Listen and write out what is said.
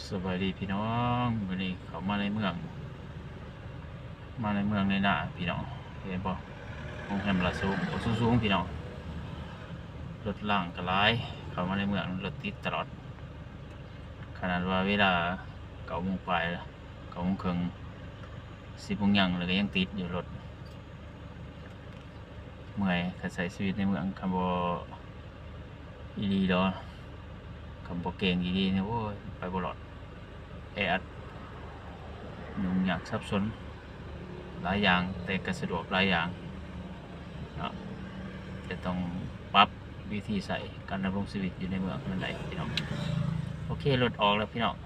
ສະບາຍດີພີ່ນ້ອງ, ມື້ນີ້ເຂົ້າມາໃນເມືອງ ມາໃນເມືອງໃນນາພີ່ນ້ອງ, ເຫັນບໍ່? ໂຮງແຮມລະສູງ ໂອ້ ສູງໆພີ່ນ້ອງ, ລົດລາງກໍຫຼາຍ. ເຂົ້າມາໃນເມືອງລົດຕິດຕະຫຼອດ, ຂະໜາດວ່າເວລາເກົ້າໂມງປາຍ ເກົ້າໂມງເຄິ່ງ ສິບໂມງຍັງ ແລ້ວກໍຍັງຕິດຢູ່ລົດ. ເມື່ອຍ ຄັນໃຊ້ຊີວິດໃນເມືອງ ຄັນບໍ່ອີ່ຫຼີດອກ ຄັນບໍ່ເກັ່ງອີ່ຫຼີນີ້ ໂອ້ຍ ໄປບໍ່ລອດ, ແອອັດ ຫຍຸ້ງຍາກສັບສົນຫຼາຍຢ່າງ, ແຕ່ກໍສະດວກຫຼາຍຢ່າງເນາະ. ຈະຕ້ອງປັບວິທີໃຊ້ການດຳລົງຊີວິດຢູ່ໃນເມືອງໃຫ້ມັນໄດ້ພີ່ນ້ອງ. ໂອເຄ ລົດອອກແລ້ວພີ່ນ້ອງ.